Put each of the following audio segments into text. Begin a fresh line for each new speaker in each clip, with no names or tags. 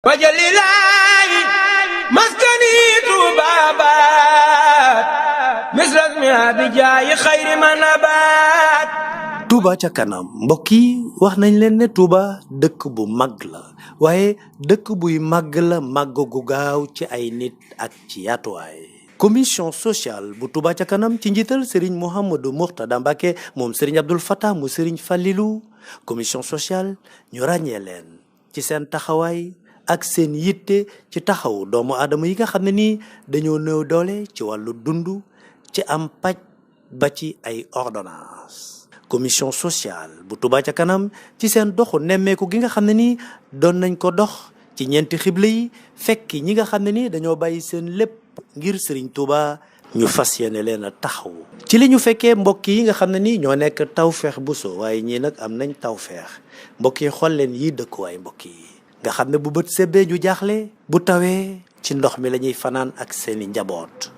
wajalilaahi maskani tuubaabaat misras mi abijaayi xayri manabaat.
Touba ca kanam mbokk yi wax nañ leen ne Touba dëkk bu mag la waaye dëkk buy màgg la màgg gu gaaw ci ay nit ak ci yaatuwaay. commission sociale bu Touba ca kanam ci njiital Serigne Mouhamadou Mourtada Mbacké moom Serigne Abdoul Fattah mu Serigne Fallilou. commission sociale ñu ràññee leen ci seen taxawaay ak seen yitte ci taxaw doomu aadama yi nga xam ne nii dañoo néew doole ci wàllu dund ci am paj ba ci ay ordonnance. commission sociale bu Touba ca kanam ci seen doxu nemmeeku gi nga xam ne nii doon nañ ko dox ci ñeenti xible yi fekki ñi nga xam ne nii dañoo bàyyi seen lépp ngir Serigne Touba ñu fas yéene leen a taxaw. ci li ñu fekkee mbokk yi nga xam ne nii ñoo nekk Tawfekh Bousso waaye ñii nag am nañ tawfeex mbokk yi xool leen yii dëkkuwaay mbokk yi nga xam ne bu bët sebbee ñu jaaxle bu tawee ci ndox mi la ñuy fanaan ak seeni njaboot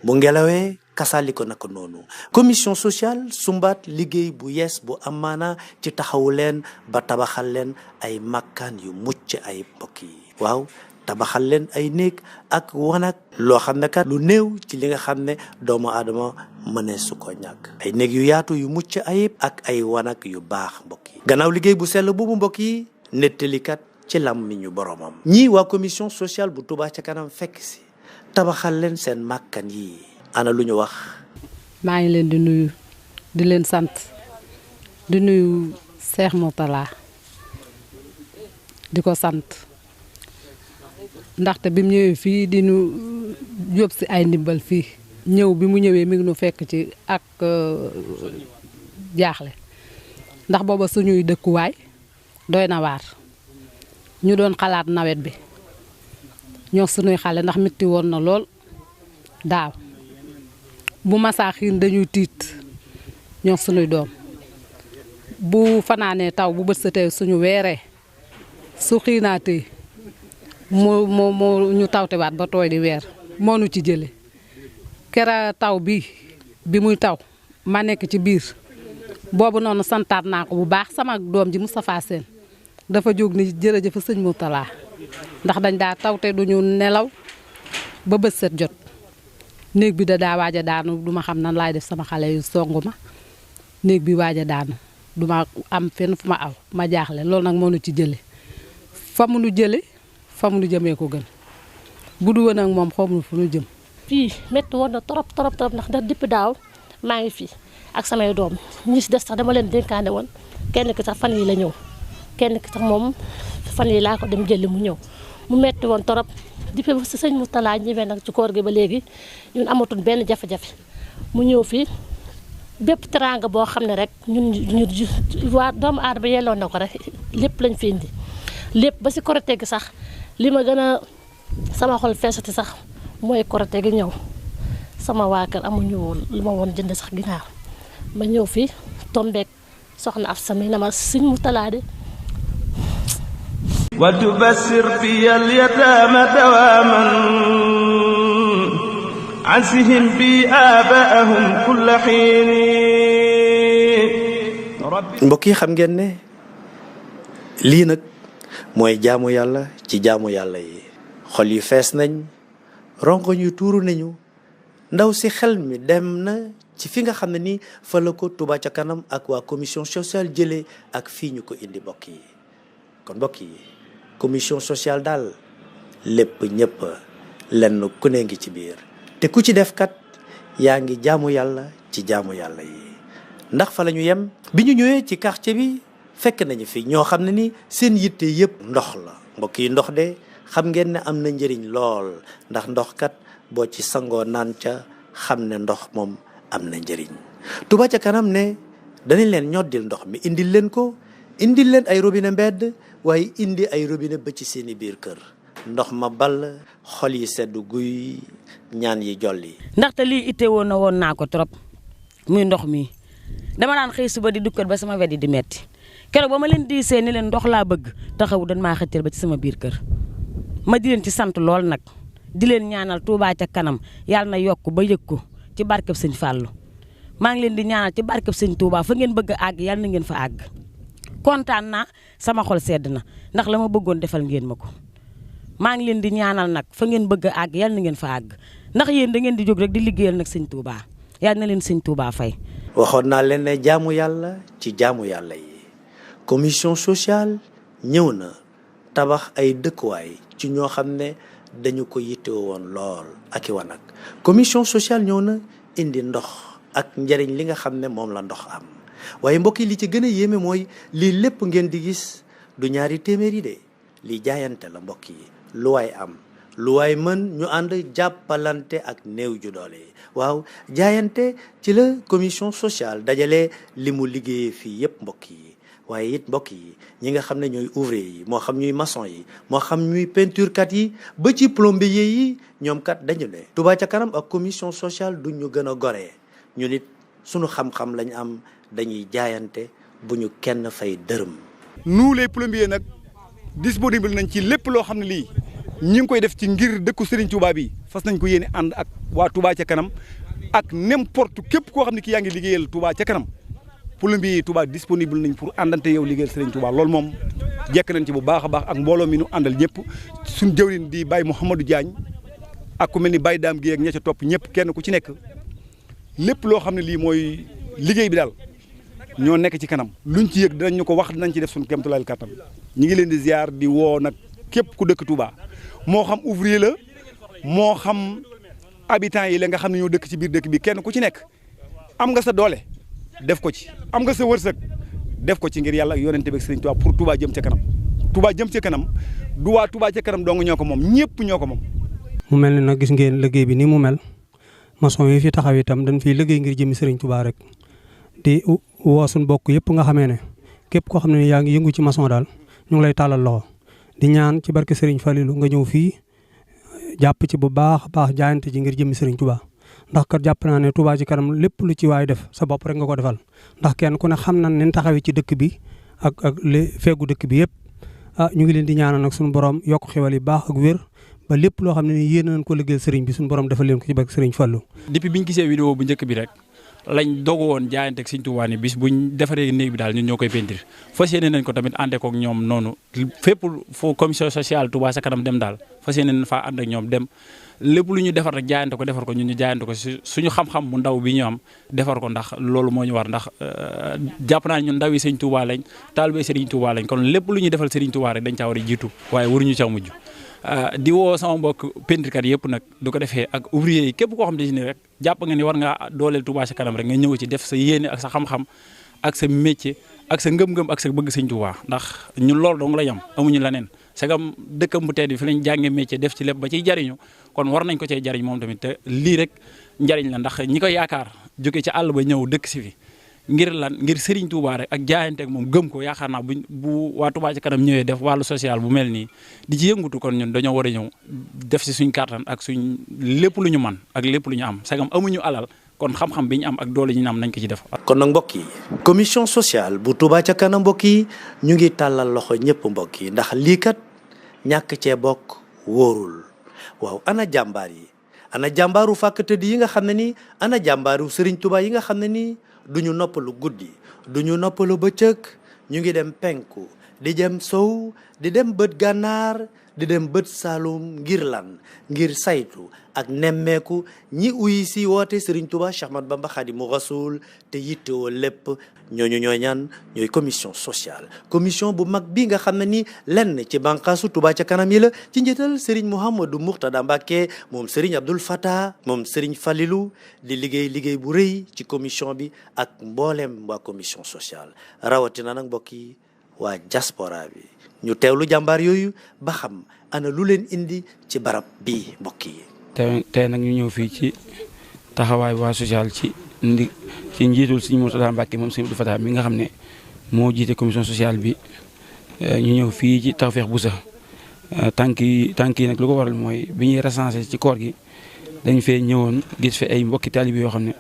bu ngelawee kasali ko naka noonu. commission sociale sumbaat liggéey bu yees bu am maana ci taxawu leen ba tabaxal leen ay makkaan yu mucc ay mbokk yi waaw tabaxal leen ay néeg ak wanag loo xam ne kat lu néew ci li nga xam ne doomu aadama mënee su ko ñàkk ay néeg yu yaatu yu mucc ayib ak ay wanag yu baax mbokk yi. gannaaw liggéey bu sell boobu mbokk yi nettalikat ci làmmiñu boromam. ñii waa commission sociale bu Touba ca kanam fekk si tabaxal leen seen makkaan yi ana lu ñu wax.
maa ngi leen di nuyu di leen sant di nuyu Cheikh Mourtala di ko sant ndaxte bi mu ñëwee fii di nu yóbbu si ay ndimbal fii ñëw bi mu ñëwee mi ngi nu fekk ci ak jaaxle ndax booba suñuy dëkkuwaay doy na waar ñu doon xalaat nawet bi ñoo suñuy xale ndax metti woon na lool daaw bu masaa xiin dañuy tiit ñoo suñuy doom bu fanaanee taw bu bët setee suñu weeree su xiinaatee moo ñu tawtewaat ba tooy di weer moo nu ci jële kera taw bi muy taw ma nekk ci biir boobu noonu santaat naa ko bu baax sama doom ji Moustapha Sène dafa jóg ni jërëjëf sëñ Mourtala ndax dañ daa tawte duñu nelaw ba bët set jot néeg bi daa waaj a daanu duma xam nan laay def sama xale yu songu ma néeg bi waaj a daanu duma am fenn fu ma aw ma jaaxle loolu nag moo nu ci jële fa mu nu jële fa mu nu jëmee ko gën bu du woon ak moom xamuñu fu nu jëm.
fii métti woon na trop ndax depuis daaw maa ngi fii ak samay doom ñi si des sax dama leen dénkaane woon kenn ki sax fan yi la ñëw kenn ki sax moom fan yi laa ko dem jëli mu ñëw mu metti woon trop depuis ba si sëñ Mourtala ñëwee nag ci koor gi ba léegi ñun amatul benn jafe-jafe mu ñëw fii bépp teraanga boo xam ne rek ñun waa doomu aadama yelloon na ko rek lépp lañ fi indi lépp ba si korite gi sax li ma gën a sama xol feesati sax mooy korite gi ñëw sama waa kër amuñu woon lu ma woon jënd sax ginaar ma ñëw fii tombeek soxna af sami na ma sëñ Mourtala de
wa tubassir bi al yataama dawaaman ansihim bi aabaahum kulla xiini.
mbokk yi xam ngeen ne lii nag mooy jaamu yàlla ci jaamu yàlla yi xol yi fees nañ rongoñ yu tuuru nañu ndaw si xel mi dem na ci fi nga xam ne ni fa la ko Touba ca kanam ak waa commission sociale jëlee ak fii ñu ko indi mbokk yi kon mbokk yi commission sociale daal lépp ñëpp lenn ku ne ngi ci biir te ku ci def kat yaa ngi jaamu yàlla ci jaamu yàlla yi ndax fa la ñu yem bi ñu ñëwee ci quartier bi fekk nañu fi ñoo xam ne ni seen yitte yëpp ndox la mbokk yi ndox de xam ngeen ne am na njëriñ lool ndax ndox kat boo ci sangoo naan ca xam ne ndox moom am na njëriñ. Touba ca kanam ne danañ leen ñoddil ndox mi indil leen ko indil leen ay robinet mbedd waaye indi ay robinet ba ci seeni biir kër ndox ma ball xol yi sedd guy ñaan yi jolli.
ndaxte lii itte woon na woon naa ko trop muy ndox mi dama daan xëy suba di dukkat ba sama wet yi di metti keroog ba ma leen diisee ni leen ndox laa bëgg taxawu dañ maa xëccal ba ci sama biir kër ma di leen ci sant lool nag di leen ñaanal Touba ca kanam yàlla na yokk ba yëg ko ci barkeb sëñ Fallou maa ngi leen di ñaanal ci barkeb sëñ Touba fa ngeen bëgg a àgg yàlla na ngeen fa àgg kontaan naa sama xol sedd na ndax la ma bëggoon defal ngeen ma ko maa ngi leen di ñaanal nag fa ngeen bëgg a àgg yal na ngeen fa àgg ndax yéen da ngeen di jóg rek di liggéeyal nag sëñ Touba yal na leen sëñ Touba fay.
waxoon naa leen ne jaamu yàlla ci jaamu yàlla yi commission sociale ñëw na tabax ay dëkkuwaay ci ñoo xam ne dañu ko yittewoo woon lool ak i wanag commission sociale ñëw na indi ndox ak njëriñ li nga xam ne moom la ndox am waaye mbokk yi li ci gën a yéeme mooy lii lépp ngeen di gis du ñaari téeméeri de lii jaayante la mbokk yi lu waay am lu waay mën ñu ànd jàppalante ak néew ju doole yi waaw jaayante ci la commission sociale dajale li mu liggéeyee fii yépp mbokk yi waaye it mbokk yi ñi nga xam ne ñooy ouvrier yi moo xam ñuy maçon yi moo xam ñuy peinture kat yi ba ci plombier yi ñoom kat dañu ne Touba ca kanam ak commission sociale du ñu gën a goree ñu nit sunu xam-xam lañ am dañuy jaayante bu ñu kenn fay dërëm.
nous les plombiers nag disponible nañ ci lépp loo xam ne lii ñi ngi koy def ci ngir dëkku Serigne Touba bi fas nañ ko yéene ànd ak waa Touba ca kanam ak n'importe képp koo xam ne ki yaa ngi liggéeyal Touba ca kanam plombier yi Touba disponible nañ pour àndante yow liggéeyal Serigne Touba loolu moom jekk nañ ci bu baax a baax ak mbooloo mi nu àndal ñëpp suñ jëwriñ di Baye Mouhamadou Diagne ak ku mel ni Baye Dame Guèye ak ña ca topp ñëpp kenn ku ci nekk lépp loo xam ne lii mooy liggéey bi daal ñoo nekk ci kanam luñ ci yëg dinañ ñu ko wax dinañ ci def suñu kéemtulaay kattan ñi ngi leen di ziar di woo nag képp ku dëkk Touba moo xam ouvrier la moo xam habitants yi la nga xam ne ñoo dëkk ci biir dëkk bi kenn ku ci nekk am nga sa doole def ko ci am nga sa wërsëg def ko ci ngir yàlla ak yonente bi ak Serigne Touba pour Touba jëm ca kanam Touba jëm ca kanam du waa Touba ca kanam dong ñoo ko moom ñëpp ñoo ko moom.
mu mel ni nag gis ngeen liggéey bi ni mu mel maçon yi fi taxaw itam dañ fiy liggéey ngir jëmi Serigne Touba rek di woo suñu bokk yëpp nga xamee ne képp koo xam ne yaa ngi yëngu ci maçon daal ñu ngi lay tàllal loxo di ñaan ci barke Serigne Falilou nga ñëw fii jàpp ci bu baax a baax jaayante ci ngir jëmi Serigne Touba ndax kat jàpp naa ne Touba ci kanam lépp lu ci waay def sa bopp rek nga ko defal ndax kenn ku ne xam na ne taxawee ci dëkk bi ak li feggu dëkk bi yëpp ñu ngi leen di ñaanal nag suñu borom yokk xewal yi baax ak wér ba lépp loo xam ne ni yéen nañ ko liggéeyal Serigne bi suñu borom defal leen ko ci barke Serigne Fallou.
depuis biñ gisee vidéo bu njëkk bi rek lañ dogu woon jaayante ak Serigne Touba ni bis buñ defaree néeg bi daal ñun ñoo koy peinture fas yéene nañ ko tamit àndee ko ak ñoom noonu fépp foo commission sociale Touba ca kanam dem daal fas yéene nañ faa ànd ak ñoom dem lépp lu ñu defar rek jaayante ko defar ko ñun ñu jaayante ko suñu xam-xam bu ndaw bi ñu am defar ko ndax loolu moo ñu war ndax jàpp naa ñun ndaw yi Serigne Touba lañ taalibe Serigne Touba lañ kon lépp lu ñuy defal Serigne Touba rek dañ caa war a jiitu waaye waruñu caa mujj di woo sama mbokk peinturekat yëpp nag du ko defee ak ouvrier yi képp koo xam ne rek jàpp nga ni war ngaa dooleel Touba ca kanam rek nga ñëw ci def sa yéene ak sa xam-xam ak sa métier ak sa ngëm-ngëm ak sa bëgg Serigne Touba ndax ñun loolu dong la yam amuñu leneen sagam dëkkam bu tedd bi fi lañ jàngee métier def ci lépp ba ciy jariñu kon war nañ ko cee jariñ moom tamit te lii rek njariñ la ndax ñi ko yaakaar jóge ci àll ba ñëw dëkk si fi ngir lan ngir Serigne Touba rek ak jaayante ak moom gëm ko yaakaar naa bu waa Touba ca kanam ñëwee def wàllu social bu mel nii di ci yëngutu kon ñun dañoo war a ñëw def si suñ kàttan ak suñ lépp lu ñu man ak lépp lu ñu am sagam amuñu alal kon xam-xam bi ñu am ak doole ñu am nañ ko ci def.
kon nag mbokk yi commission sociale bu Touba ca kanam mbokk yi ñu ngi tàllal loxo ñëpp mbokk yi ndax lii kat ñàkk cee bokk wóorul waaw ana jàmbaar yi ana jàmbaaru fàkk tëdd yi nga xam ne nii ana jàmbaaru Serigne Touba yi nga xam ne nii duñu noppalu guddi duñu noppalu bëccëg ñu ngi dem penku di dem sow di dem bët gànnaar di dem bët saalum ngir lan ngir saytu ak nemmeeku ñi uyi si woote Serigne Touba Cheikh Ahmadou Bamba Khadimou Rassoul te yittewoo lépp ñooñu ñooy ñaan ñooy commission sociale commission bu mag bi nga xam ne ni lenn ci bànqaasu Touba ca kanam yi la ci njëtal Serigne Mouhamadou Mourtada Mbacké moom Serigne Abdoul Fattah moom Serigne Falilou di liggéey bu rëy ci commission bi ak mboolem waa commission sociale rawatina nag mbokk yi waa diaspora bi ñu teewlu jàmbaar yooyu ba xam ana lu leen indi ci barab bii mbokk yi.
tey nag ñu ñëw fii ci taxawaay waa social ci njiitul Serigne Mourtada Mbacké moom Serigne Abdoul Fattah mi nga xam ne moo jiite commission sociale bi ñu ñëw fii ci Tawfekh Bousso tànk yi nag lu ko waral mooy bi ñuy recensé ci koor gi dañ fee ñëwoon gis fi ay mbokki taalibe yoo xam ne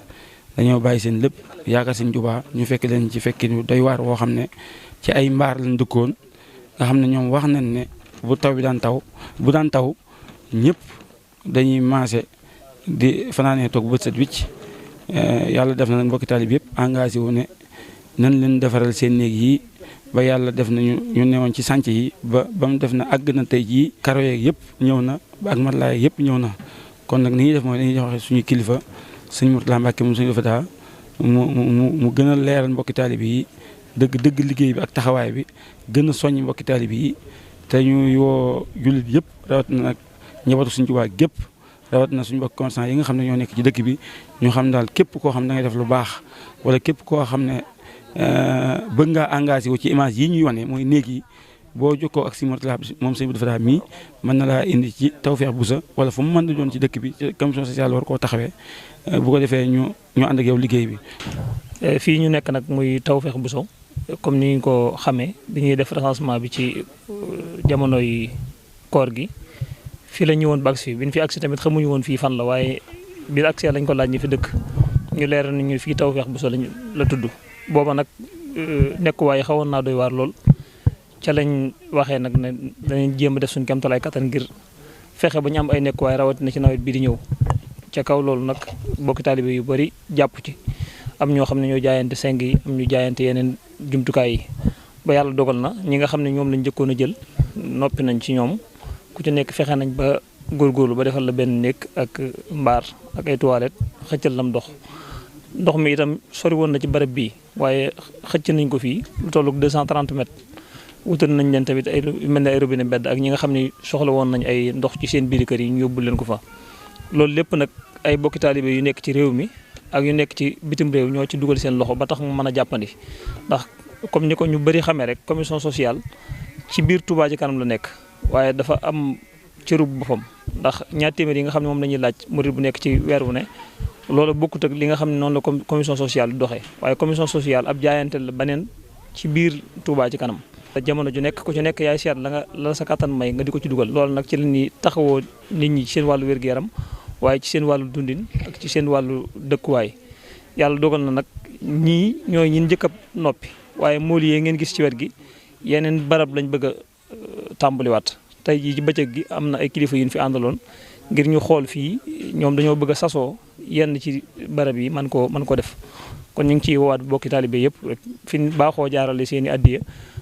dañoo bàyyi seen lépp yaakaar Serigne Touba ñu fekk leen ci fekki doy waar woo xam ne ci ay mbaar lañ dëkkoon nga xam ne ñoom wax nañ ne bu daan taw ñëpp dañuy maase di fanaanee toog bët set wicc yàlla def na nag mbokki taalib yëpp engagé wu ne nan leen defaral seen néeg yi ba yàlla def na ñu newoon ci sànc yi ba mu def na àgg na tey jii karo yeeg yëpp ñëw na ba ak matlaay yëpp ñëw na kon nag ni ñuy def mooy dañuy joxe suñu kilifa sëñ Mourtala Mbacke moom sëñ Fata mu gën a leeral mbokki taalibe yi dëgg liggéey bi ak taxawaay bi gën a soññ mbokki taalibe yi te ñu woo jullit yëpp rawat na nag ñëwatu suñ Tuubaa gépp rawat na suñu mbokk constant yi nga xam ne ñoo nekk ci dëkk bi ñu xam daal képp koo xam ne da ngay def lu baax wala képp koo xam ne bëgg ngaa engagé wu ci image yi ñuy wane mooy néeg yi boo jokkoo ak si Mourtala moom sëñ Abdou Fatah mii mën na laa indi ci Tawfekh Bousso wala fu mu mën di doon ci dëkk bi ci commission sociale war koo taxawee bu ko defee ñu ànd ak yow liggéey bi.
fii ñu nekk nag muy Tawfekh Bousso comme ni ñu ko xamee bi ñuy def recensement bi ci jamonoy koor gi fii la ñu woon ba agsi bi ñu fi agsi tamit xamuñu woon fii fan la waaye biir agsi lañ ko laaj ñi fi dëkk ñu leeral ni ñu fii Tawfekh Bousso la tudd. booba nag nekkuwaay xawoon naa doy waar lool ca lañ waxee nag ne danañ jéem a def suñu kéemtalaay kattan ngir fexe ba ñu am ay nekkuwaay rawatina ci nawet bi di ñëw ca kaw loolu nag bokki taalibe yu bari jàpp ci am ñoo xam ne ñoo jaayante seng yi am ñu jaayante yeneen jumtukaay yi ba yàlla dogal na ñi nga xam ne ñoom lañ njëkkoon a jël noppi nañ ci ñoom ku ci nekk fexe nañ ba góorgóorlu ba defal la benn néeg ak mbaar ak ay toilettes xëccal lam ndox mi itam sori woon na ci barab bii waaye xëcc nañ ko fii lu tollu 230 mètres wutal nañ leen tamit ay mel ne ay robinet mbedd ak ñi nga xam ne soxla woon nañ ay ndox ci seen biir kër yi ñu yóbbu leen ko fa. loolu lépp nag ay bokki taalibe yu nekk ci réew mi ak yu nekk ci bitim réew ñoo ci dugal seen loxo ba tax mu mën a jàppandi ndax comme ni ko ñu bëri xamee rek commission sociale ci biir Touba Ca Kanam la nekk waaye dafa am cërub boppam ndax ñaar téeméer yi nga xam ne moom la ñuy laaj murid bu nekk ci weer wu ne. loolu bokkut ak li nga xam ne noonu la commission sociale di doxee waaye commission sociale ab jaayante la beneen ci biir Touba Ca Kanam. jamono ju nekk ku ci nekk yaay seet la sa kattan may nga di ko ci dugal loolu nag ci la ñuy taxawoo nit ñi ci seen wàllu wér-gu-yaram waaye ci seen wàllu dundin ak ci seen wàllu dëkkuwaay yàlla dogal na nag ñii ñooy ñin njëkk a noppi waaye mool yee ngeen gis ci wet gi yeneen barab lañ bëgg a tàmbaliwaat tey jii ci bëccëg gi am na ay kilifa yu ñu fi àndaloon ngir ñu xool fii ñoom dañoo bëgg a sasoo yenn ci barab yi man koo def kon ñu ngi ciy woowaat bokki taalibe yëpp rek fi ñu baaxoo jaarale seen i addiya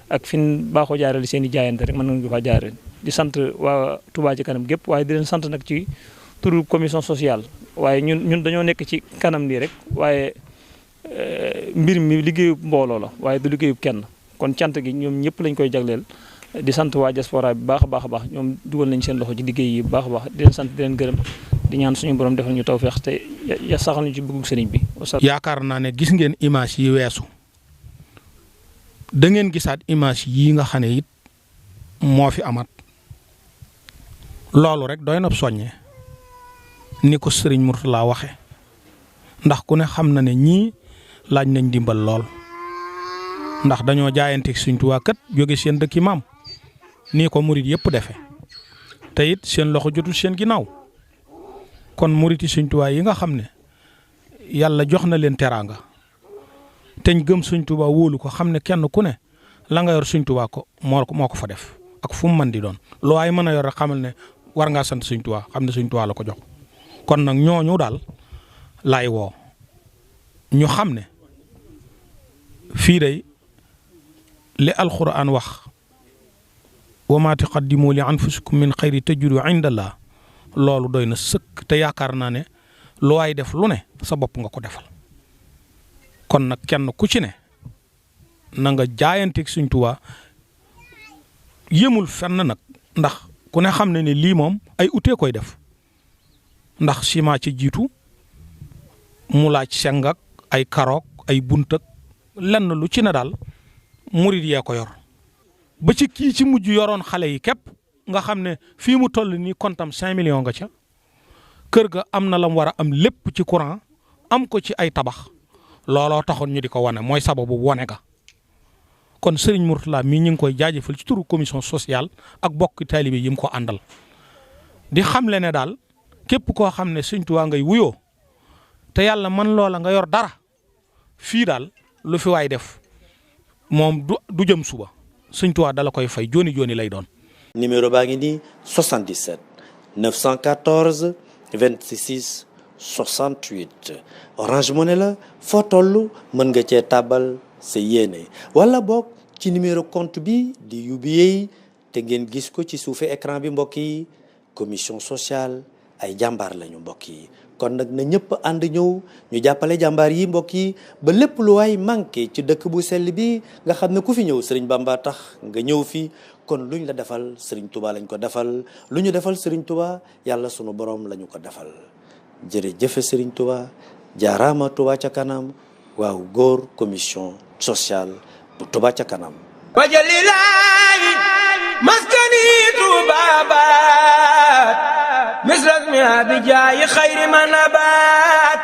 ak fi ñu baaxoo jaarale seen i jaayante rek mën nañu ko faa jaarale di sant waa Touba Ca Kanam gépp waaye di leen sant nag ci turu commission sociale waaye ñun dañoo nekk ci kanam nii rek waaye mbir mi liggéeyub mbooloo la waaye du liggéeyub kenn kon cant gi ñoom ñëpp lañ koy jagleel di sant waa diaspora bi baax a baax ñoom dugal nañ seen loxo ci liggéey yi bu baax a baax di leen sant di leen gërëm di ñaan suñu borom defal ñu tawfeex te ya saxal ñu ci bëggu sëriñ bi.
yaakaar naa ne gis ngeen image yi weesu da ngeen gisaat image yii nga xam ne it moo fi amat loolu rek doy na soññe ni ko sëriñ Mourtala waxe ndax ku ne xam na ne ñii laaj nañ dimbal lool ndax dañoo jaayanteeg Sëriñ Tuubaa kat jóge seen dëkki maam nii ko murit yëpp defe te it seen loxo jotul seen ginnaaw kon muriti Sëriñ Tuubaa yi nga xam ne yàlla jox na leen teraanga teñ gëm Sëriñ Tuubaa wóolu ko xam ne kenn ku ne la nga yor Sëriñ Tuubaa ko moo ko fa def ak fu mu mën di doon lu waay mën a yor rek xamal ne war ngaa sant Sëriñ Tuubaa xam ne Sëriñ Tuubaa la ko jox kon nag ñooñu daal laay woo ñu xam ne fii day li alxuraan wax wa maa tuqaddimu li anfusikum min xayri tajidu indallah loolu doy na sëkk te yaakaar naa ne lu waay def lu ne sa bopp nga ko defal kon nag kenn ku ci ne na nga jaayanteeg Sëriñ Tuubaa yëmul fenn nag ndax ku ne xam ne ne lii moom ay utee koy def ndax ciment ci jiitu mu laaj seng ak ay karoog ay buntak lenn lu ci ne daal murit yee ko yor ba ci kii ci mujj yoroon xale yi képp nga xam ne fii mu toll nii kontam 5 millions nga ca kër ga am na la mu war a am lépp ci courant am ko ci ay tabax looloo taxoon ñu di ko wane mooy sababu wane ga kon Serigne Mourtala mii ñu ngi koy jaajëfal ci turu commission sociale ak bokk taalibe yi mu ko àndal di xamle ne daal képp koo xam ne Sëriñ Tuubaa ngay wuyoo te yàlla man loola nga yor dara fii daal lu fi waay def moom du jëm suba Sëriñ Tuubaa dala koy fay jooni jooni lay doon.
numéro baa ngi nii 77 914 26 68 Orange Money la foo toll mën nga cee tàbbal sa yéene wala boog ci numéro compte bi di UBA te ngeen gis ko ci suufu écran bi mbokk yi. commission sociale ay jàmbaar lañu mbokk yi kon nag na ñëpp ànd ñëw ñu jàppale jàmbaar yi mbokk yi ba lépp lu waay manqué ci dëkk bu sell bi nga xam ne ku fi ñëw Serigne Bamba tax nga ñëw fi kon luñ la defal Serigne Touba lañ ko defal lu ñu defal Serigne Touba yàlla sunu borom lañu ko defal jërëjëf Serigne Touba jaaraama Touba ca kanam waaw góor commission sociale bu Touba ca kanam.
wajalilaayi maskani tubabat misras mi abijaayi xayri man abat